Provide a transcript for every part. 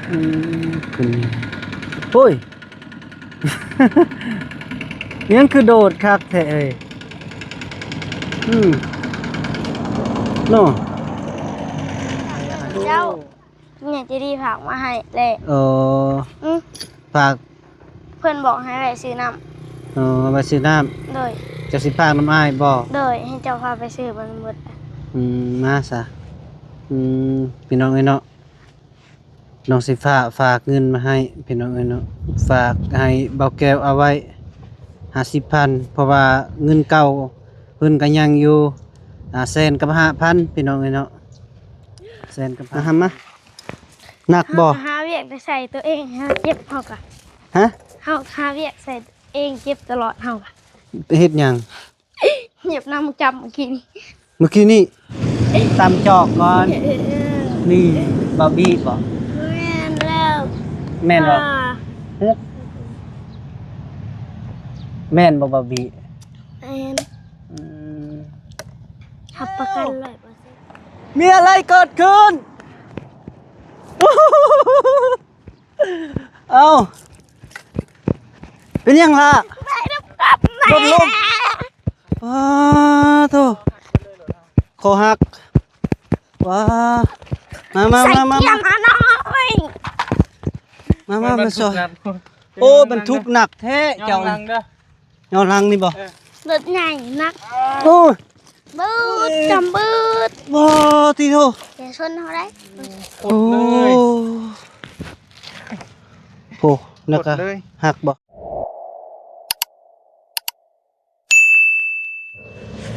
ອືມ ຂຶ້ນ ໂອ້ຍ ຫຍັງຄືໂດດຄັກແທ້ເອີຍ. ອືມ ເນາະ ເຈົ້າ ແມ່ໃຈດີຝາກມາໃຫ້ແຫຼະ. ເອີ ອືມ ຝາກ ເພິ່ນບອກໃຫ້ໄປຊື້ນ້ຳ. ເອີ ໄປຊື້ນ້ຳ. ໂດຍ. ເຈົ້າຊິພາກນຳອ້າຍບໍ່? ໂດຍ ໃຫ້ເຈົ້າພາໄປຊື້ມັນໝົດ. ອືມ ມາຊະ. ອືມ ພີ່ນ້ອງເອີຍເນາະ ນ້ອງສີຟ້າຝາກເງິນມາໃຫ້ ພີ່ນ້ອງເອີຍເນາະ ຝາກໃຫ້ບ່າວແກ້ວເອົາໄວ້ຫ້າສິບພັນ ເພາະວ່າເງິນເກົ່າເພິ່ນກໍຍັງຢູ່ ອ່າ ແສນກັບຫ້າພັນ ພີ່ນ້ອງເອີຍເນາະ ແສນກັບຫ້າ ມາ ຫາມາ. ໜັກບໍ່? ເຮົາຫາວຽກແຕ່ໃສ່ຕົວເອງ ເຮົາເຈັບເຮົາກະ ຮະ? ເຮົາຫາວຽກໃສ່ຕົວເອງເຈັບຕະຫຼອດເຮົາກະ. ເຮັດຫຍັງ? ຫຍັບນ້ຳຈຳມື້ກີ້ນີ້ ມື້ກີ້ນີ້ ຕຳຈອກກ່ອນ. ເອີ ນີ້ ບາບີບໍ່? ແມ່ນແລ້ວ. ແມ່ນບໍ່? ອ່າ ຮະ? ແມ່ນບໍ່ ບາບີ? ແມ່ນ. ອືມ ຮັບປະກັນຮ້ອຍເປີເຊັນ. ມີອະໄລເກີດຂຶ້ນ? ເອົ້າ ເປັນຫຍັງລະ? ລົດລົ້ມ. ປາໂທ ຄໍຫັກ. ວ້າ ມາ ມາ ມາ ມາ ມາ ມາ ມາຊ່ອຍ. ໂອ້ ບັນທຸກໜັກແທ້ເຈົ້າ. ຍ້ອນຫຼັງນີ້ບໍ່? ເອີ ລົດໃຫຍ່ໜັກ. ໂອ້ຍ ບືດ ຈຳບືດ. ບໍ່ ຕິໂທ ຢ່າຊົນເຮົາໄດ້. ໂອ້ ໂອ້ ໜັກ ຫົກເລີຍ ຫັກບໍ່?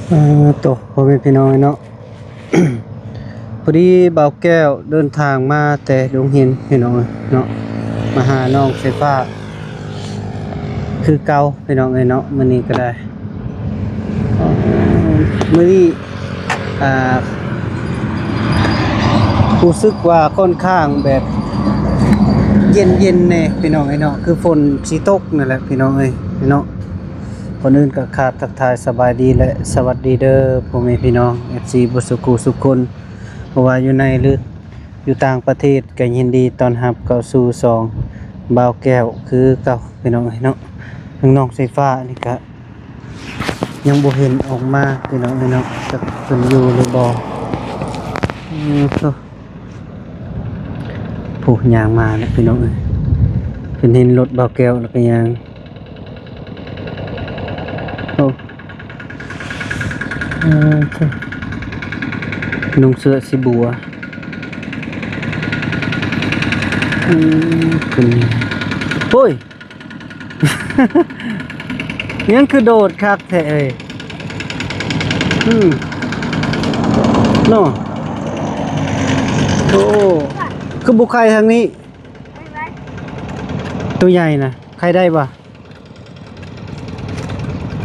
ເອີ ໂຕ ພໍ່ແມ່ພີ່ນ້ອງເນາະ ພໍດີບ່າວແກ້ວເດີນທາງມາແຕ່ດົງເຫັນ ພີ່ນ້ອງເອີຍເນາະ ມາຫານ້ອງໄຟຟ້າຄືເກົ່າ ພີ່ນ້ອງເອີຍເນາະ. ມື້ນີ້ກໍໄດ້ ມື້ນີ້ ອ່າ ຮູ້ສຶກວ່າຂ້ອນຂ້າງແບບເຢັນໆແດ່ ພີ່ນ້ອງເອີຍເນາະ ຄືຝົນຊິຕົກນັ້ນແຫຼະ ພີ່ນ້ອງເອີຍເນາະ. ກ່ອນອື່ນກໍຂາດທັກທາຍສະບາຍດີ ແລະ ສະຫວັດດີເດີ ພໍ່ແມ່ພີ່ນ້ອງ ເອັຟຊີ ເບິດສູ່ຜູ້ສູ່ຄົນ ບໍ່ວ່າຢູ່ໃນ ຫຼື ຢູ່ຕ່າງປະເທດ ກໍຍິນດີຕ້ອນຮັບເຂົ້າສູ່ຊ່ອງບ່າວແກ້ວຄືເກົ່າ ພີ່ນ້ອງເອີຍເນາະ. ທາງນ້ອງໄຟຟ້ານີ້ກະຍັງບໍ່ເຫັນອອກມາ ພີ່ນ້ອງເອີຍເນາະ ຈັກເພິ່ນຢູ່ຫຼືບໍ່. ອືມ ໂອ້ ຍ່າງມາແລ້ວ ພີ່ນ້ອງເອີຍ ເພິ່ນເຫັນລົດບ່າວແກ້ວແລ້ວກໍຍ່າງ. ໂອ້ ເອີ ນຸ່ງເສື້ອສີບົວ. ອືມ ຂຶ້ນ ໂອ້ຍ ຫຍັງຄືໂດດຄັກແທ້ເອີຍ. ອືມ ເນາະ ໂອ້ ຄືບໍ່ໄຄທາງນີ້? ໂຕໃຫຍ່ນະ ໄຄໄດ້ບໍ່?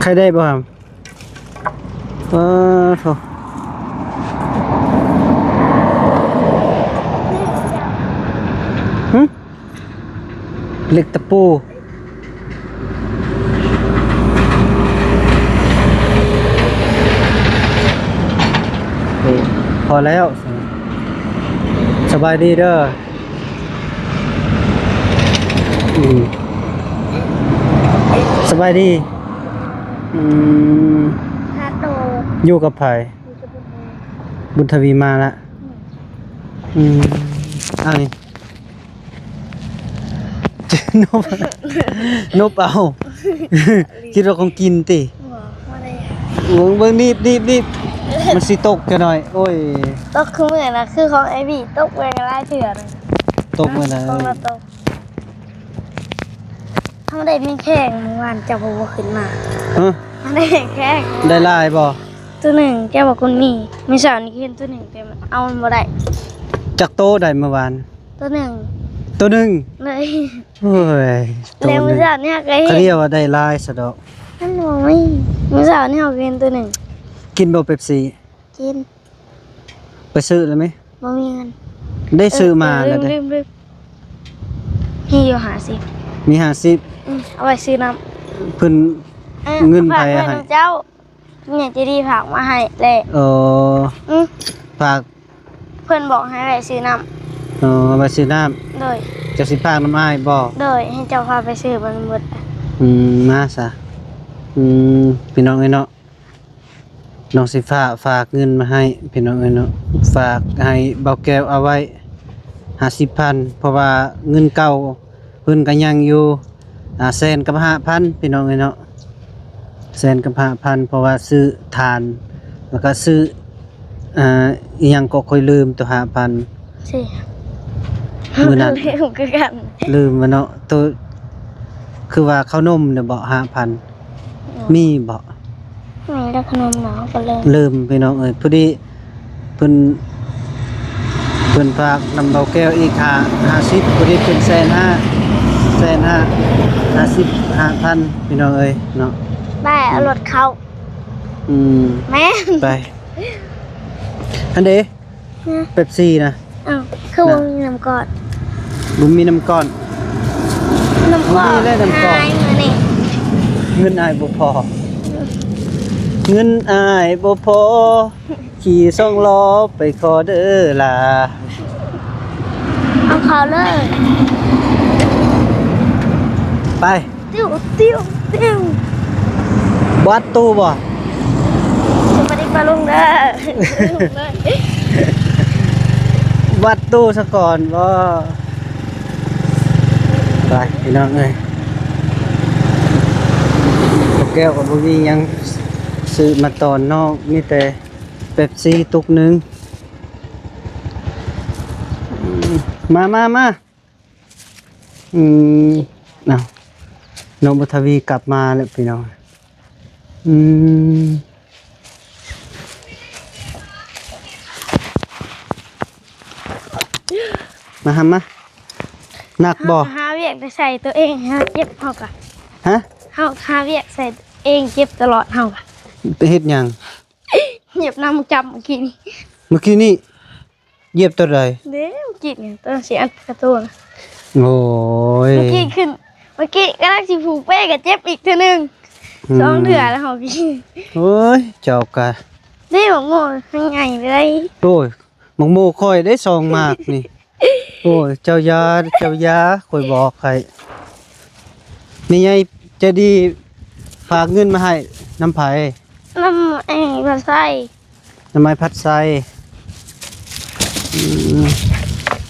ໄຄໄດ້ບໍ່ຫຳ? ປາໂທ ຫຶ? ເຫຼັກຕະປູ. ໂອ້ ພໍແລ້ວ ສະບາຍດີເດີ. ອືມ ສະບາຍດີ. ອືມ ຫາໂຕ ຢູ່ກັບໃຜ? ຢູ່ກັບບຸນທະວີ ບຸນທະວີມາລະ. ອືມ ອືມ ອັນນີ້ ນົບ ນົບເອົາ ຄິດວ່າຂອງກິນຕິ? ບໍ່ ບໍ່ໄດ້ ເບິ່ງ ເບິ່ງ ໜີບ ໜີບ ໜີບ ມັນຊິຕົກຈັກໜ້ອຍ. ໂອ້ຍ ຕົກຄືມື້ນະ ຄືຂອງໄອບີ ຕົກໄປຫຼາຍເທື່ອນະ ຕົກມື້ໃດ? ຂອງລາວຕົກ. ເຮົາໄດ້ແມງແຄງມື້ວານ ເຈົ້າບໍ່ຂຶ້ນມາ. ຮະ? ເຮົາໄດ້ແມງແຄງ ໄດ້ຫຼາຍບໍ່? ໂຕໜຶ່ງ ແກບອກຄຸນມີ ມື້ເຊົ້ານີ້ເຫັນໂຕໜຶ່ງ ແຕ່ເອົາມັນບໍ່ໄດ້. ຈັກໂຕໄດ້ມື້ວານ? ໂຕໜຶ່ງ. ໂຕໜຶ່ງ? ໂດຍ. ໂອ້ຍ ໂຕໜຶ່ງ ແລ້ວມື້ເຊົ້ານີ້ເຮົາກໍເຫັນ ເຂົາເອີ້ນວ່າໄດ້ຫຼາຍຊະດອກ. ມັນບໍ່ມີ ມື້ເຊົ້ານີ້ເຮົາກໍເຫັນໂຕໜຶ່ງ. ກິນບໍ່ເປັບຊີ? ກິນ. ໄປຊື້ແລ້ວໄໝ? ບໍ່ມີເງິນ. ໄດ້ຊື້ມາແລ້ວເດ້. ເອີ ລືມ ລືມ ລືມ ມີຢູ່ຫ້າສິບ. ມີຫ້າສິບ? ອືມ ເອົາໄວ້ຊື້ນ້ຳ. ເພິ່ນ ເອີ ເງິນໃຜໃຫ້? ເຈົ້າ ແມ່ໃຈດີຝາກມາໃຫ້ແຫຼະ. ເອີ ອືມ ຝາກ ເພິ່ນບອກໃຫ້ໄປຊື້ນ້ຳ. ອໍ ໄປຊື້ນ້ຳ. ໂດຍ. ເຈົ້າຊິພາກນຳອ້າຍບໍ່? ໂດຍ ໃຫ້ເຈົ້າພາໄປຊື້ມັນໝົດ. ອືມ ມາຊະ. ອືມ ພີ່ນ້ອງເອີຍເນາະ ນ້ອງສີຟ້າຝາກເງິນມາໃຫ້ ພີ່ນ້ອງເອີຍເນາະ ຝາກໃຫ້ບ່າວແກ້ວເອົາໄວ້ຫ້າສິບພັນ ເພາະວ່າເງິນເກົ່າເພິ່ນກໍຍັງຢູ່ ອ່າ ແສນກັບຫ້າພັນ ພີ່ນ້ອງເອີຍເນາະ ແສນກັບຫ້າພັນ ເພາະວ່າຊື້ຖ່ານ ແລ້ວກໍຊື້ ອ່າ ອີ່ຫຍັງກໍຂ້ອຍລືມຕົວຫ້າພັນ ມື້ນັ້ນ ລືມຄືກັນ ລືມວ່າເນາະ ໂຕ ຄືວ່າເຂົ້າໜົມເນາະເບາະ ຫ້າພັນ ມີເບາະ? ມີແຕ່ຂະໜົມເນາະ ກໍເລີຍ ລືມພີ່ນ້ອງເອີຍ ພໍດີເພິ່ນ ເພິ່ນຝາກນຳເບົາແກ້ວອີກຫ້າ ຫ້າສິບ ພໍດີເປັນແສນຫ້າ ແສນຫ້າ ຫ້າສິບຫ້າພັນ ພີ່ນ້ອງເອີຍເນາະ ໄປເອົາລົດເຂົ້າ ອືມ ແມ່ນ ໄປ ອັນເດ ຮະ ເປັບຊີນະ ອ້າວ ຄືບໍ່ມີນ້ຳກ້ອນ ບໍ່ມີນ້ຳກ້ອນ ນ້ຳກ້ອນ ບໍ່ມີແລ້ວນ້ຳກ້ອນ ຫາຍມື້ນີ້ ເງິນອ້າຍບໍ່ພໍ ເງິນອ້າຍບໍ່ພໍ ຂີ່ສອງລໍ້ໄປຂໍເດີຫຼ້າ ເອົາເຂົ້າເລີຍ ໄປ ຕິວ ຕິວ ຕິວ ບໍ່ອັດຕູ້ບໍ່? ບໍ່ໄດ້ປະລົງເດີ ບໍ່ອັດຕູ້ສາກ່ອນບໍ່? ໄປພີ່ນ້ອງເອີຍ ພວກແກ້ວກໍບໍ່ມີຫຍັງຊື້ມາຕອນນ້ອງ ມີແຕ່ເປັບຊີຕຸກໜຶ່ງ ອືມ ມາ ມາ ມາ. ອືມ ເອົາ ນ້ອງບຸດທະວີກັບມາແລ້ວພີ່ນ້ອງ ອືມ ມາຫາມາ ໜັກບໍ່? ເຮົາຫາວຽກແຕ່ໃສ່ຕົວເອງ ເຮົາເຈັບ ເຮົາກະ ຮະ? ເຮົາຫາວຽກໃສ່ເອງ ເຈັບຕະຫຼອດ ເຮົາກະ ໄປເຮັດຫຍັງ? ຫຽບນ້ຳຈຳມື້ກີ້ນີ້ ມື້ກີ້ນີ້ ຢຽບຕົວໃດ? ເດ້ ກິນຕົວຊິອັດກະໂຕນະ ໂອ້ຍ ເມື່ອກີ້ຂຶ້ນ ເມື່ອກີ້ກຳລັງຊິຜູກເປ້ກໍເຈັບອີກເທື່ອໜຶ່ງ ອືມ ສອງເທື່ອແລ້ວເຮົາກິນ ໂອ້ຍ ເຈົ້າກະ ເດ້ ໝາກໂມໃຫຍ່ໄປໄດ້ ໂອ້ຍ ໝາກໂມຂ້ອຍໄດ້ສອງໝາກນີ້ ໂອ້ຍ ເຈົ້າຢ່າ ເຈົ້າຢ່າ ຂ້ອຍບອກໃຫ້ ແມ່ໃຫຍ່ໃຈດີຝາກເງິນມາໃຫ້ ນຳໃຜ? ນຳອ້າຍພັດໄຊ ນຳອ້າຍພັດໄຊ ອືມ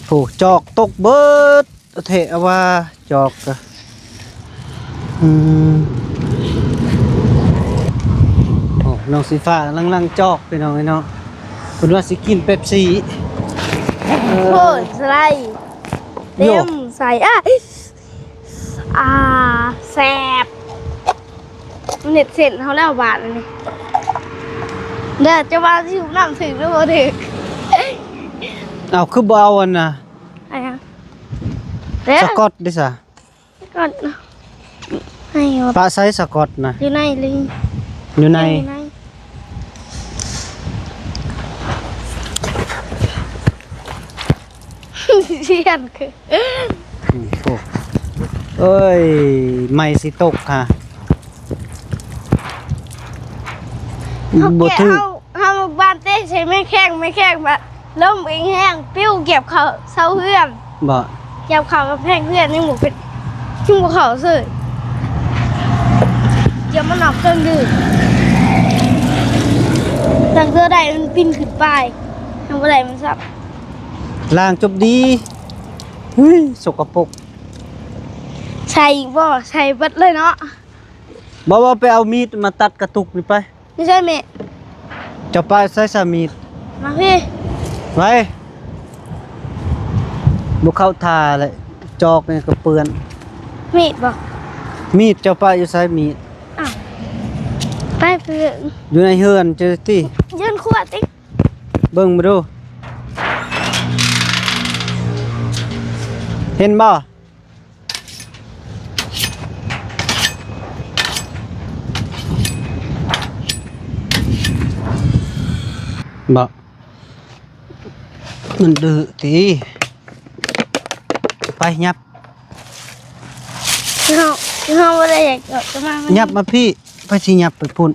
ໂອ້ ຈອກຕົກເບິດ ເທະວ່າຈອກ ອືມ ໂອ້ ນ້ອງສີຟ້າກຳລັງລັງຈອກ ພີ່ນ້ອງເອີຍເນາະ ເພິ່ນວ່າຊິກິນເປັບຊີ ເອີ ໂອ້ຍ ສະໄລ ເຕັມໃສ່ ອາ ອາ ແຊບ ມັນເຮັດເສັ້ນເຮົາແລ້ວບາດນີ້ ເດີ ຈະວ່າຊິນ້ຳຖືກຫຼືບໍ່ຖືກ? ເອົາ ຄືບໍ່ເອົາອັນນ່ະ ອັນຫຍັງ? ເດ້ ສະກອດເດ້ຊະ? ສະກອດ ໃຫ້ວ່າ ປະໃສສະກອດນະ? ຢູ່ໃນລີ ຢູ່ໃນ ຢູ່ໃນ ສຽນຄື ອືມ ໂອ້ ເອີຍ ໄມ້ຊິຕົກຫາ ເຮົາ ບໍ່ຖືກ ເຮົາ ເຮົາບານເຕະໃສ່ໄມ້ແຂ້ງ ໄມ້ແຂ້ງບາດ ລົມແຮງໆ ປິວກຽບເຂົ້າເສົາເຮືອນ ບໍ່ ກຽບເຂົ້າກຳແພງເຮືອນ ຍັງບໍ່ເປັນ ຍັງບໍ່ເຂົ້າເສີຍ ກຽບມັນອອກເຄິ່ງດື້ ຕັ້ງເທື່ອໄດ້ມັນປິ່ນຂຶ້ນໄປ ຍັງບໍ່ໄດ້ມັນຊ້ຳ ລ້າງຈົບດີ ຫຶຍ ສົກກະປົກ ໃສ່ບໍ່ ໃສ່ເບິດເລີຍເນາະ ບໍ່ ບໍ່ ໄປເອົາມີດມາຕັດກະຕຸກນີ້ໄປ ຢູ່ໃສແມ່? ເຈົ້າປະໃສສາມີດ? ມາພີ້ ໄວ ບໍ່ເຂົ້າທ່າເລີຍ ຈອກນີ້ກໍເປື້ອນ ມີດບໍ່? ມີດເຈົ້າປະຢູ່ໃສ? ມີດ ອ້າວ ໄປເພື່ອນ ຢູ່ໃນເຮືອນເຈົ້າຕິ ຢູ່ໃນຄົວຕິ ເບິ່ງມາດູ ເຫັນບໍ່? ບໍ່ ມັນດື້ຕິ ໄປຫຍັບ ເຮົາ ເຮົາບໍ່ໄດ້ຢາກເຈາະ ຈະມາ ຫຍັບມາພີ້ ໄປຊິຫຍັບໄປພຸ້ນ.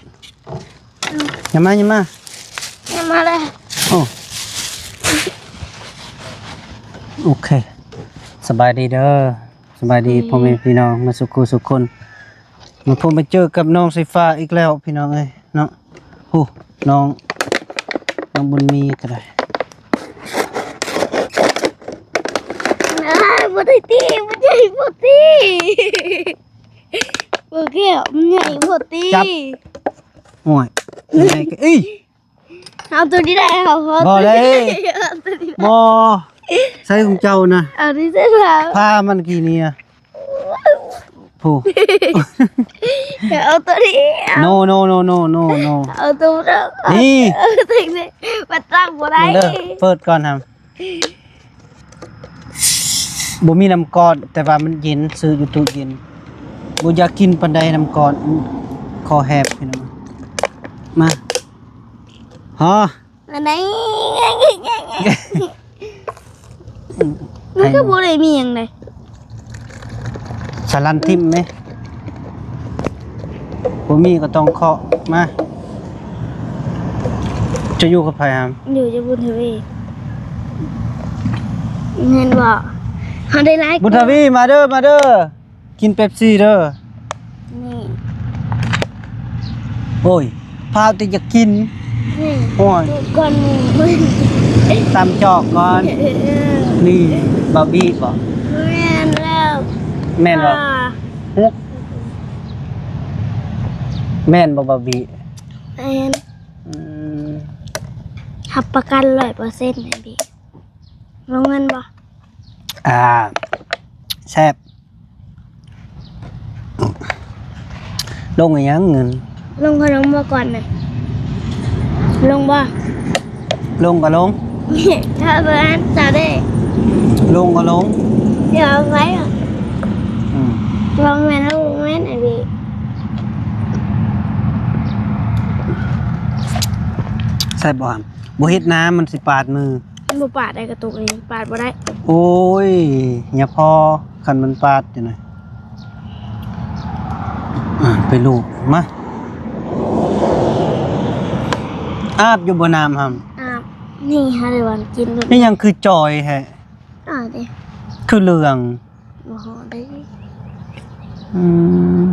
ຢ່າມາ ຢ່າມາ ຢ່າມາເລີຍ ໂອ້ ໂອເຄ ສະບາຍດີເດີ ສະບາຍດີ ອືມ ພໍ່ແມ່ພີ່ນ້ອງ ມາສູ່ຄູ່ສູ່ຄົນ ມາພົບມາເຈີກັບນ້ອງສາຍຟ້າອີກແລ້ວພີ່ນ້ອງເອີຍເນາະ. ໂອ້ ນ້ອງ ນ້ອງບຸນມີກໍໄດ້ ອ້າຍ ບໍ່ໄດ້ຕີ ບໍ່ໃຫຍ່ ບໍ່ຕີ ບໍ່ແກ້ວ ມັນໃຫຍ່ ບໍ່ຕີ ຈັບ ໂອ້ຍ ໃຫຍ່ກໍ ເອີຍ ເອົາຕົວນີ້ໄດ້ ເອົາ ບໍ່ໄດ້ ເອົາຕົວນີ້ໄດ້ ບໍ່ ໃຊ້ຂອງເຈົ້ານະ ເອົານີ້ໃຊ້ລາວ ພາມັນກີ້ນີ້ນະ ຜູ້ ເອົາຕົວນີ້ no no no no no no ເອົາຕົວນັ້ນ ນີ້ ເອົາຕົວນີ້ ມັນຕັ້ງບໍ່ໄດ້ ເບິ່ງເດີ ເປີດກ່ອນຫຳ ບໍ່ມີນ້ຳກ້ອນ ແຕ່ວ່າມັນເຢັນ ຊື້ຢູ່ຕູ້ເຢັນ ບໍ່ຢາກກິນປານໃດນ້ຳກ້ອນ ຄໍແຫບພີ່ນ້ອງ ມາ ຮອ ອັນໃດ ມັນກໍບໍ່ໄດ້ມີຫຍັງໃດ ສາລັນຖິ້ມເດ້ ບໍ່ມີກໍຕ້ອງເຄາະ ມາ ຈະຢູ່ກັບໃຜຫຳ ຢູ່ກັບບຸນທະວີ ແມ່ນບໍ່ ເຮົາໄດ້ຫຼາຍ ບຸນທະວີ ມາເດີ ມາເດີ ກິນເປັບຊີເດີ ນີ້ ໂອ້ຍ ພາວແຕ່ຢາກກິນ ນີ້ ໂອ້ຍ ກ່ອນໝູ່ ຕຳຈອກກ່ອນ ເອີ ນີ້ ບາບີບໍ ແມ່ນແລ້ວ ແມ່ນບໍ່ ອ່າ ແມ່ນບໍ່ບາບີ ແມ່ນ ອືມ ຮັບປະກັນຮ້ອຍເປີເຊັນໃຫ້ບີ ລົງເງິນບໍ່ ອ່າ ແຊບ ລົງອີຫຍັງເງິນ ລົງຂະໜົມບໍ່ກ່ອນນະ ລົງບໍ່ ລົງກໍລົງ ຖ້າບໍ່ອັນຕາເດ້ ລົງກໍລົງ ດຽວເອົາໄວ້ ອືມ ລອງແມ່ນ ລອງແມ່ນອັນນີ້ ແຊບບໍ່ຫຳ ບໍ່ເຮັດນາ ມັນຊິປາດມື ມັນບໍ່ປາດໄດ້ກະຕຸກນີ້ ປາດບໍ່ໄດ້ ໂອ້ຍ ຍາພໍ ຄັນມັນປາດຈັ່ງໃດ ອ່າ ໄປລູບມາ ອາບຢູ່ບໍ່ນ້ຳຫຳ ອາບ ນີ້ຫາໄດ້ຫວານກິນໂລດ ອີຫຍັງຄືຈ່ອຍແທ້ ອ້າວເດ້ ຄືເຫຼືອງ ບໍ່ເດ ອືມ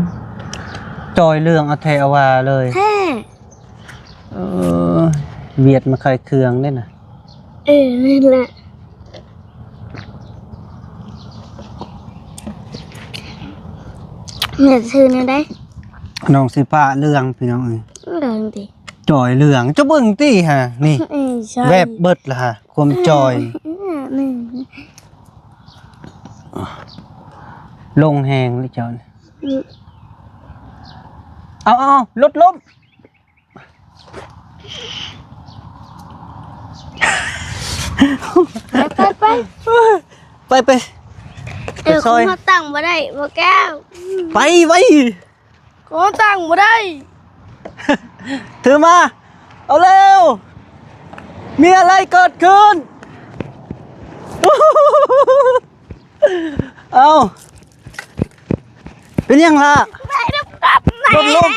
ຈ່ອຍເຫຼືອງເອົາແທ້ເອົາວ່າເລີຍ ແທ້ ເອີ ຫວຽດມາຂາຍເຄື່ອງເດ້ນະ ເອີ ນັ້ນແຫຼະ ແມ່ນຊື່ແນວໃດ ນ້ອງຊິຟ້າເຫຼືອງ ພີ່ນ້ອງເອີຍ ເຫຼືອງຕິ ຈ່ອຍເຫຼືອງ ເຈົ້າເບິ່ງຕິຫາ ນີ້ ເອີ ໃຊ່ ແວບເບິດລະຫາ ຄວາມຈ່ອຍ ເອີ ນີ້ ລົງແຮງເລີຍເຈົ້ານີ້ ອືມ ເອົາໆໆ ລົດລົ້ມ ໄປ ໄປ ໄປ ໄປ ໄປ ເອີ ໄປຊ່ອຍ ເຂົາຕັ້ງບໍ່ໄດ້ ບໍ່ແກ້ວ ໄປໄວ ເຂົາຕັ້ງບໍ່ໄດ້ ຖືມາ ເອົາເລັວ ມີອະໄລເກີດຂຶ້ນ ເອົ້າ ເປັນຫຍັງລະ ລົດລົ້ມ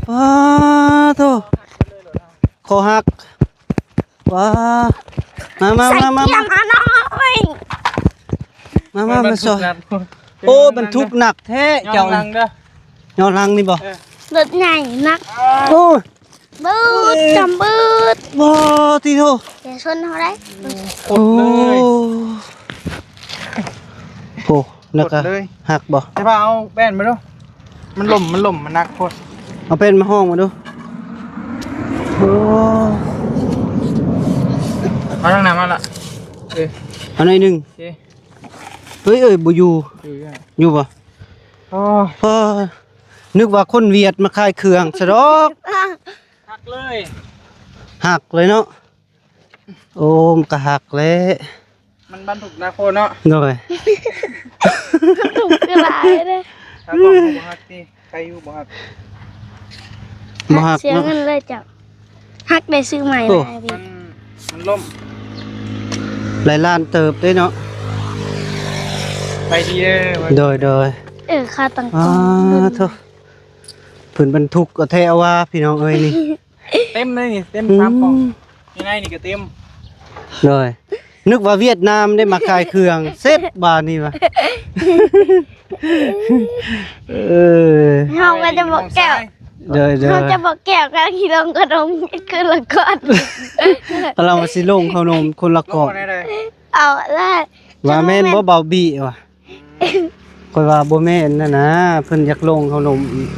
ປາໂທ ຄໍຫັກ ວ້າ ມາ ມາ ມາ ມາ ມາ ມາ ມາຊ່ອຍ ໂອ້ ບັນທຸກໜັກແທ້ເຈົ້າ ຍ້ອນຫຼັງນີ້ບໍ່ ເອີ ລົດໃຫຍ່ໜັກ ໂອ້ຍ ບືດ ກຳບືດ ບໍ່ຕິໂທ ຢ່າຊົນເຮົາໄດ້ ໂອ້ ໂອ້ ໜັກ ກົດເລີຍ ຫັກບໍ່ ແຕ່ວ່າເອົາແປ້ນມາດູ ມັນລົ້ມ ມັນລົ້ມ ມັນໜັກໂພດ ເອົາແປ້ນມາຫ້ອງມາດູ ໂອ້ ເອົາທາງໜ້າມາລະ ເອີ ເອົາໜ້ອຍໜຶ່ງ ເອີ ເຮີ້ຍ ເອີຍ ບໍ່ຢູ່ ຢູ່ ຢູ່ບໍ່ ໂອ້ ເອີ ນຶກວ່າຄົນຫວຽດມາຂາຍເຄື່ອງຊະດອກ ຫັກເລີຍ ຫັກເລີຍເນາະ ໂອ້ ມັນກະຫັກແຫຼະ ມັນບັນທຸກໜັກໂພດເນາະ ໂດຍ ບັນທຸກຄືຫຼາຍເດ້ ຖ້າບໍ່ ບໍ່ຫັກຕິ ໃຄຢູ່ບໍ່ຫັກ ບໍ່ຫັກ ເສຍເງິນເລີຍເຈົ້າ ຫັກໄດ້ຊື້ໃໝ່ ໂອ້ ມັນ ມັນລົ້ມ ຫຼາຍລ້ານເຕີບເດ້ເນາະ ໄປດີເດີ ໂດຍ ໂດຍ ເອີ ຄ່າຕັ້ງກ້ອງ ໂທ້ ເພິ່ນບັນທຸກເອົາແທ້ເອົາວ່າ ພີ່ນ້ອງເອີຍນີ້ ເຕັມເລີຍນີ້ ເຕັມ ອືມ ສາມກ້ອງ ຢູ່ໃນນີ້ກໍເຕັມ ໂດຍ ນຶກວ່າຫວຽດນາມໄດ້ມາຂາຍເຄື່ອງ ເຊັດບາດນີ້ວ່າ ເອີ ເຮົາກໍຈະບອກແກ້ວ ໂດຍໆ ເຮົາຈະບອກແກ້ວກັບຂີ້ລົງຂະໜົມຄືລະກ້ອນ ກຳລັງວ່າຊິລົງຂະໜົມຄົນລະກ້ອນ ເອົາລະ ວ່າແມ່ນບໍ່ເບົາບີວ່າ ຂ້ອຍວ່າບໍ່ແມ່ນຫັ້ນນະ ເພິ່ນຢາກລົງເຮົາລົມອີກ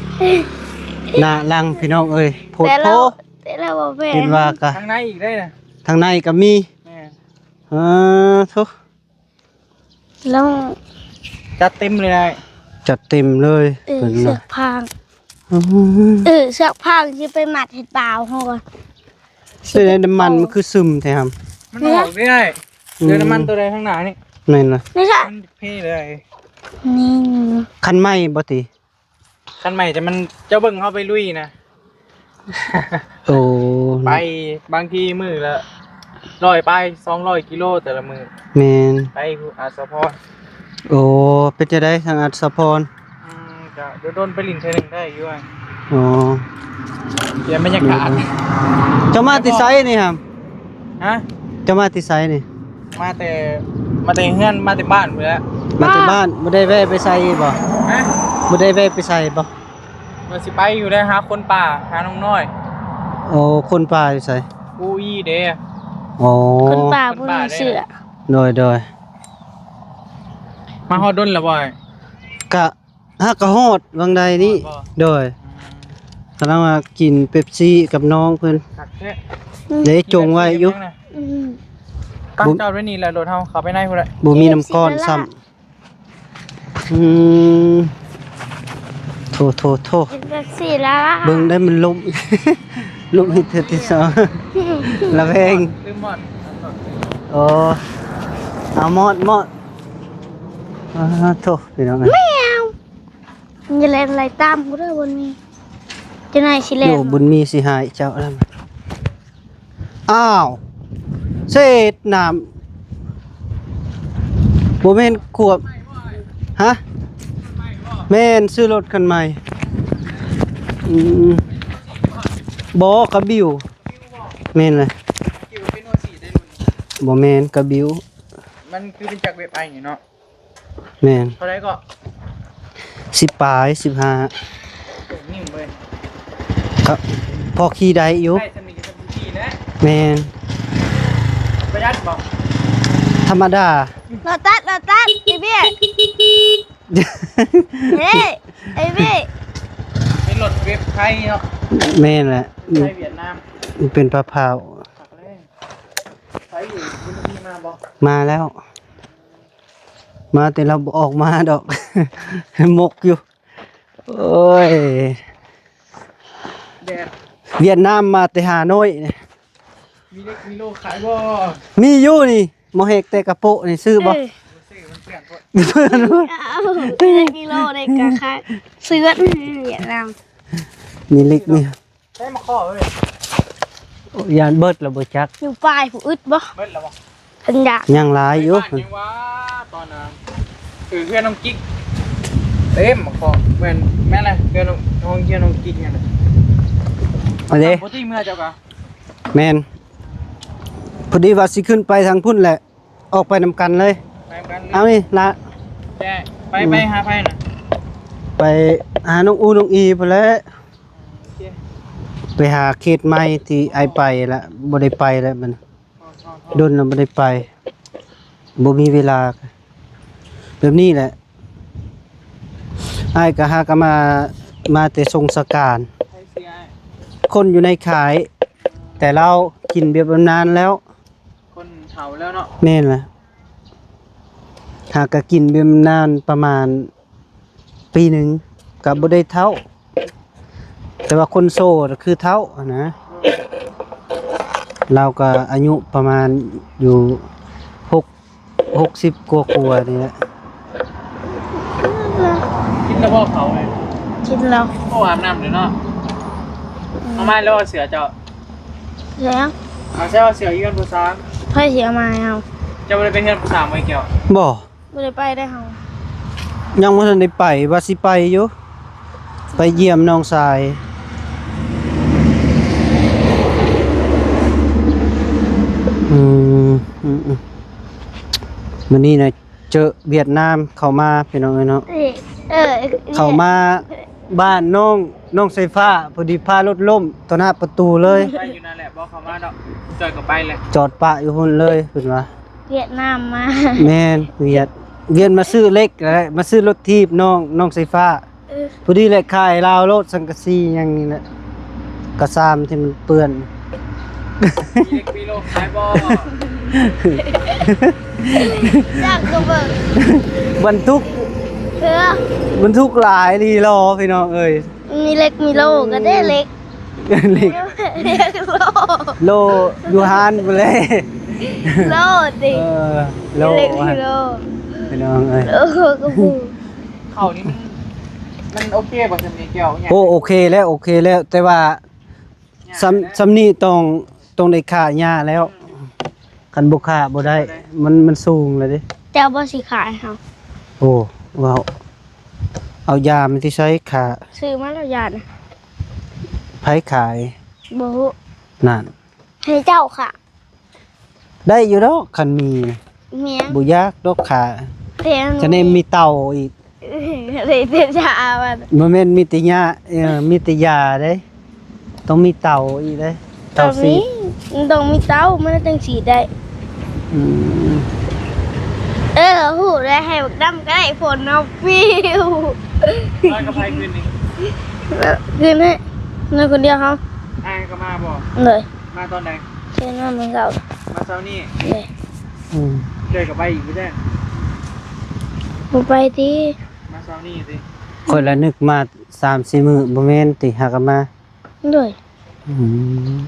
ໜ້າຫຼັງພີ່ນ້ອງເອີຍ ໂພດໂພ ແຕ່ລາວ ແຕ່ລາວບໍ່ແມ່ນ ເຫັນວ່າກະ ທາງໃນອີກໄດ້ນະ ທາງໃນກໍມີ ແມ່ນ ເອີ ໂທ້ ລອງ ຈັດເຕັມເລີຍ ຈັດເຕັມເລີຍ ເອີ ເພິ່ນວ່າ ເຊືອກຟາງ ອືມ ເອີ ເຊືອກຟາງຊິໄປມັດເຮັດບ່າວເຮົາ ເປັນໄດ໋ ນ້ຳມັນມັນຄືຊຶມແທ້ຫຳ ມັນອອກເລື້ອຍ ອືມ ເຫຼືອນ້ຳມັນຕົວໃດທາງໜ້ານີ້ ແມ່ນລະ ນີ້ລະ ມັນເພເລີຍ ນີ້ ຄັນໃໝ່ບໍ່ຕິ ຄັນໃໝ່ ແຕ່ມັນ ເຈົ້າເບິ່ງເຮົາໄປລຸຍນະ ໂອ້ ໄປບາງທີມື້ລະຮ້ອຍປາຍ ສອງຮ້ອຍກິໂລແຕ່ລະມື້ ແມ່ນ ໄປພູອາດສະພອນ ໂອ້ ເປັນຈັ່ງໃດທາງອາດສະພອນ? ອືມ ກະດົນໆໄປຫຼິ້ນເທື່ອໜຶ່ງໄດ້ຢູ່ ອໍ ປ່ຽນບັນຍາກາດ ເຈົ້າມາແຕ່ໃສນີ້ຫຳ? ຮະ? ເຈົ້າມາແຕ່ໃສນີ້? ມາແຕ່ ມາແຕ່ເຮືອນ ມາແຕ່ບ້ານພຸ້ນແຫຼະ ມາແຕ່ບ້ານ ບໍ່ໄດ້ແວະໄປໃສບໍ່? ຮະ? ບໍ່ໄດ້ແວະໄປໃສບໍ່? ວ່າຊິໄປຢູ່ໄດ໋ ຫາຄົນປ່າ ຫານ້ອງນ້ອຍ ໂອ້ ຄົນປ່າຢູ່ໃສ? ປູອີເດ້ ອໍ ຄົນປ່າ ຄົນປ່າ ຜູ້ມີເສື້ອ ໂດຍໆ ມາຮອດດົນແລ້ວບໍ່? ກະ ຫາກະຮອດຫວ່າງໃດນີ້ ຮອດບໍ່? ໂດຍ ອືມ ກຳລັງວ່າກິນເປັບຊີກັບນ້ອງເພິ່ນ ຄັກແທ້ ເດ້ຈົງໄວ້ຢູ່ ອືມ ຕັ້ງຈອດໄວ້ນີ້ແຫຼະ ລົດເຮົາເຂົ້າໄປໃນພຸ້ນແຫຼະ ບໍ່ມີນ້ຳກ້ອນຊ້ຳ ອືມ ໂທ້ໆໆ ເປັບຊີລະ ເບິ່ງໄດ້ມັນລົ້ມ ລົ້ມໃຫ້ເທື່ອທີ່ສອງ ລະແວງ ລືມໝອດ ໂອ້ ເອົາໝອດ ໝອດ ອາ ໂທ້ ພີ່ນ້ອງເອີຍ ແມວ ຢ່າແລ່ນໄລ່ຕາມກູເດີ ບຸນມີ ເຈົ້ານາຍຊິແລ່ນ ໂອ້ ບຸນມີຊິຫາຍເຈົ້າແລ້ວ ອ້າວ ເສດນ້ຳ ບໍ່ແມ່ນຂວບ ຮະ? ແມ່ນ ຊື້ລົດຄັນໃໝ່ ອືມ ບໍ່ ກະບິວ ແມ່ນແຫຼະ ບໍ່ແມ່ນ ກະບິວ ມັນຄືເປັນຈັກເວັບໄອນີ້ເນາະ. ແມ່ນ ເທົ່າໃດເກາະ? ສິບປາຍ ສິບຫ້າ ໂອ້ ນິ້ມເວີຍ ກໍພໍຂີ່ໄດ້ຢູ່ ໄດ້ສ່ຳນີ້ກໍສ່ຳຂີ່ແລ້ວ ແມ່ນ ປະຢັດບໍ່? ທຳມະດາ ລໍຕັດ ລໍຕັດ ໄອ້ເບ້ ເອີ ໄອ້ເບ້ ເປັນລົດເວັບໄທເນາະ ແມ່ນແຫຼະ ໄທຫວຽດນາມ ມັນເປັນຜ້າພ້າວ ຄັກແລ້ວ ໃສຢູ່ ບຸນມີມາບໍ່? ມາແລ້ວ. ມາແຕ່ລາວບໍ່ອອກມາດອກ ມົກຢູ່ ໂອ້ຍ ແດດ ຫວຽດນາມມາແຕ່ຮ່າໂນ້ຍ ມີເຫຼັກມີໂລຂາຍບໍ່? ມີຢູ່ນີ້ ໝໍແຮກແຕ່ກະໂປະນີ້ ຊື້ບໍ່? ເອີ ຊື້ມັນເຖື່ອນໂພດ ເອີ ເຫຼັກມີໂລນີ້ກະຂາຍ ຊື້ເບິດຫວຽດນາມ ມີເຫຼັກມີ ໃຊ້ມາຂໍເວີຍ ໂອ້ ຢ້ານເບິດແລ້ວບໍ່ຈັກ ຢູ່ປາຍຜູ້ອຶດບໍ່? ເບິດແລ້ວບໍ່? ເພິ່ນຢາກ ຍັງຫຼາຍຢູ່ ໄປບ້ານຍັງວ່າຕອນນັ້ນ ເອີ ເຮືອນນ້ອງກິກ ເຕັມມາຂໍ ແມ່ນ ແມ່ນແຫຼະ ເຮືອນນ້ອງ ຫ້ອງຮຽນນ້ອງກິກນັ້ນແຫຼະ ເອົາເດ້ ບໍ່ຕິເມືອເຈົ້າກະ ແມ່ນ ພໍດີວ່າຊິຂຶ້ນໄປທາງພຸ້ນແຫຼະ ອອກໄປນຳກັນເລີຍ ໄປນຳກັນເລີຍ ເອົານີ້ລະ ແຈະ ໄປ ອືມ ໄປຫາໃຜນະ? ໄປຫານ້ອງອູນ້ອງອີພຸ້ນແຫຼະ ໂອເຄ ໄປຫາເຂດໃໝ່ທີ່ອ້າຍໄປລະ ບໍ່ໄດ້ໄປລະບັດນີ້ ດົນລະບໍ່ໄດ້ໄປ ບໍ່ມີເວລາ ແບບນີ້ແຫຼະ ອ້າຍກໍຫາກໍມາ ມາແຕ່ສົ່ງສະການ ຄົນຢູ່ໃນຄ້າຍ ແຕ່ລາວກິນເບຍບຳນານແລ້ວ ຄົນເຖົ້າແລ້ວເນາະ ແມ່ນລະ ຫາກະກິນເບຍບຳນານປະມານ ປີໜຶ່ງກໍບໍ່ໄດ້ເຖົ້າ ແຕ່ວ່າຄົນໂສດຄືເຖົ້າຫັ້ນນະ ລາວກໍອາຍຸປະມານຢູ່ຫົກ ຫົກສິບກວ່າໆນີ້ແຫຼະ ກິນແລ້ວບໍ່ເຂົ້າເລີຍ? ກິນແລ້ວ ໂອ້ ອາບນ້ຳເລີຍເນາະ ອືມ ເອົາມາແລ້ວເສື້ອເຈົ້າ ເສື້ອ ເອົາໃສ່ເອົາເສື້ອຢູ່ເຮືອນຜູ້ສາວ ໃຜຊິເອົາມາໃຫ້ເຮົາ? ເຈົ້າບໍ່ໄດ້ໄປເຮືອນຜູ້ສາວບໍ່ ແກ້ວ? ບໍ່ ບໍ່ໄດ້ໄປເດ້ເຮົາ ຍັງບໍ່ທັນໄດ້ໄປ ວ່າຊິໄປຢູ່ ໄປຢ້ຽມນ້ອງຊາຍ ອືມ ອືມ ອືມ. ມື້ນີ້ນະ ເຈີຫວຽດນາມເຂົ້າມາ ພີ່ນ້ອງເອີຍເນາະ. ເອີ ເຂົ້າມາບ້ານນ້ອງ ນ້ອງສາຍຟ້າ ພໍດີພາລົດລົ້ມຕໍ່ໜ້າປະຕູເລີຍ. ໄປຢູ່ນັ້ນແຫຼະ ບໍ່ເຂົ້າມາດອກ ຈອຍກໍໄປແຫຼະ ຈອດປະຢູ່ພຸ້ນເລີຍ ເພິ່ນວ່າ. ຫວຽດນາມມາ. ແມ່ນ ຫວຽດ ຫວຽດມາຊື້ເຫຼັກ ແລະ ມາຊື້ລົດຖີບນ້ອງ ນ້ອງສາຍຟ້າ. ເອີ ພໍດີແຫຼະ ຂາຍລາວໂລດ ສັງກະສີຫຍັງນີ້ແຫຼະ ກະຊາມທີ່ມັນເປື້ອນ. ມີເຫຼັກມີໂລຂາຍບໍ່? ຈັກກໍເບິ່ງ ບັນທຸກ ເອີ ບັນທຸກຫຼາຍລີລໍ ພີ່ນ້ອງເອີຍ. ມີເຫຼັກມີໂລກໍໄດ້ເຫຼັກ ເຫຼັກ ເຫຼັກໂລ ໂລຢູ່ຮ້ານພຸ້ນແຫຼະ ໂລຕິ ເອີ ໂລ ມີເຫຼັກມີໂລ ພີ່ນ້ອງເອີຍ. ໂອ້ ກໍຮູ້ ເຂົ້ານີ້ມັນ ມັນໂອເຄບໍ່ ສ່ຳນີ້ແກ້ວ? ໂອ້ ໂອເຄແລ້ວ ໂອເຄແລ້ວ ແຕ່ວ່າສ່ຳ ສ່ຳນີ້ຕ້ອງ ຕ້ອງໄດ້ຂ້າຫຍ້າແລ້ວ. ອືມ ຄັນບໍ່ຂ້າບໍ່ໄດ້ ບໍ່ໄດ້ ມັນ ມັນສູງແລ້ວເດ້. ເຈົ້າບໍ່ຊິຂາຍເຮົາ? ໂອ້ ເວົ້າ ເອົາຢາມາແຕ່ໃສຂ້າ? ຊື້ມາແລ້ວຢານະ. ໃຜຂາຍ? ບໍ່ຮູ້ ນັ້ນ ໃຫ້ເຈົ້າຂ້າ. ໄດ້ຢູ່ດອກ ຄັນມີ ແມ່ນ ບໍ່ຍາກດອກຂ້າ ແພງ ຄັນນີ້ມີເຕົາອີກ. ເອີ ໄດ້ແຕ່ຢາວ່າ ບໍ່ແມ່ນມີແຕ່ຢາ ເອີ ມີແຕ່ຢາເດ້ ຕ້ອງມີເຕົາອີກເດ້ ເຕົາສີດ ຕ້ອງມີເຕົາ ມັນຈັ່ງສີດໄດ້. ອືມ ເອີ ຮູ້ແລ້ວ ໃຫ້ບັກດຳກໍໄດ້ ຝົນເອົາປິວ. ນອນກັບໃຜຄືນນີ້? ຄືນນີ້ ນອນຄົນດຽວເຮົາ. ອ້າຍກໍມາບໍ່? ໂດຍ. ມາຕອນໃດ? ເຊີນມາມື້ເຊົ້າ. ມາເຊົ້ານີ້? ໂດຍ. ອືມ ເຈີກໍໄປອີກບໍ່ແທ້? ບໍ່ໄປຕິ. ມາເຊົ້ານີ້ຕິ. ຂ້ອຍລະນຶກມາສາມສີ່ມື້ ບໍ່ແມ່ນຕິ ຫາກໍມາ. ໂດຍ. ອືມ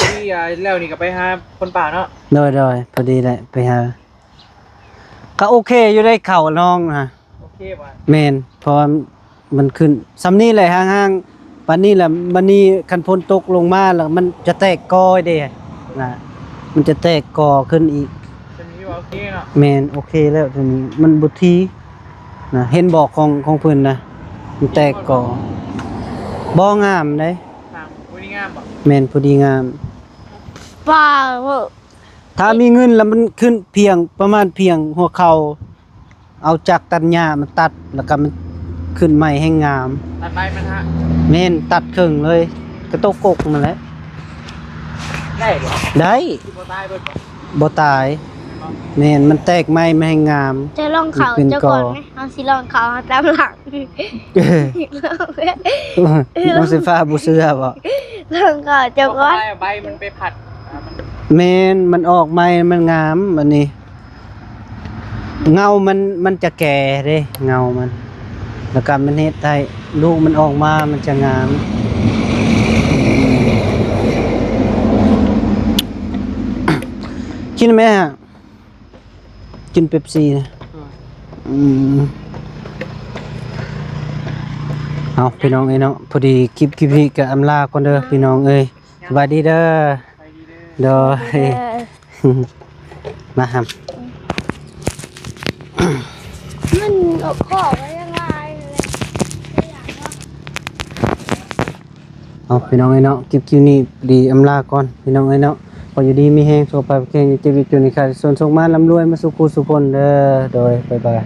ທີ່ ອ່າ ແລ້ວນີ້ກໍໄປຫາຄົນປ່າເນາະ. ໂດຍໆ ພໍດີແຫຼະ ໄປຫາ ກໍໂອເຄຢູ່ໄດ໋ ເຂົ້ານ້ອງນະ. ໂອເຄບໍ່? ແມ່ນ ເພາະວ່າມັນຂຶ້ນສ່ຳນີ້ແຫຼະ ຫ່າງໆ ປານນີ້ແຫຼະ. ບັດນີ້ຄັນຝົນຕົກລົງມາແລ້ວ ມັນຈະແຕກກໍເດ້ນະ ມັນຈະແຕກກໍຂຶ້ນອີກ. ສ່ຳນີ້ວ່າໂອເຄເນາະ. ແມ່ນ ໂອເຄແລ້ວ ສ່ຳນີ້ມັນບໍ່ຖີ່ນະ. ເຫັນບໍ່ ຂອງ ຂອງເພິ່ນນະ ມັນແຕກກໍ ບໍ່ງາມເດ້. ສ້າງຜູ້ດີງາມບໍ່? ແມ່ນ ຜູ້ດີງາມ. ປ້າເວີ້ ຖ້າມີເງິນແລ້ວມັນຂຶ້ນພຽງ ປະມານພຽງຫົວເຂົ່າ ເອົາຈັກຕັດຫຍ້າມາຕັດ ແລ້ວກໍມັນຂຶ້ນໃໝ່ແຮ່ງງາມ. ຕັດໃບມັນຫະ? ແມ່ນ ຕັດເຄິ່ງເລີຍ ກະໂຕະກົກນັ້ນແຫຼະ. ໄດ້ບໍ່? ໄດ້. ຄືບໍ່ຕາຍເບິດບໍ່? ບໍ່ຕາຍ. ແມ່ນ ມັນແຕກໃໝ່ ມັນແຮ່ງງາມ. ຈະລອງເຂົ້າເຈົ້າກ່ອນໄໝ? ເຮົາຊິລອງເຂົ້າເຮົາຕາມຫຼັງ. ນ້ອງສາຍຟ້າບໍ່ເຊື່ອບໍ່? ລອງເຂົ້າເຈົ້າກ່ອນ. ເອົາໃບມັນໄປພັດ ອ່າ ມັນ ແມ່ນ ມັນອອກໃໝ່ ມັນງາມ ອັນນີ້ ເງົາມັນ ມັນຈະແກ່ເດ້ ເງົາມັນ ແລ້ວກໍມັນເຮັດໃຫ້ລູກມັນອອກມາ ມັນຈະງາມ. ກິນໄໝ? ກິນເປັບຊີນະ. ອືມ ເອົາ ພີ່ນ້ອງເອີຍເນາະ ພໍດີຄລິບ ຄລິບນີ້ກໍອຳລາກ່ອນເດີ ພີ່ນ້ອງເອີຍ. ສະບາຍດີເດີ. ໂດຍ. ມາຫຳ ມັນອອກຂອງໄວ້ຍັງຫຼາຍ. ເອົາ ພີ່ນ້ອອງເອີຍເນາະ ຄລິບ ຄລິບນີ້ດີອຳລາກ່ອນ ພີ່ນ້ອງເອີຍເນາະ. ຂໍຢູ່ດີມີແຮງ ສຸຂະພາບແຂງ ຢ່າເຈັບຢ່າຈົນ ໃຫ້ຂ້າຊົນໂຊກມາ ລ່ຳລວຍມາສູ່ຄູ່ສູ່ຄົນເດີ. ໂດຍ ບາຍບາຍ.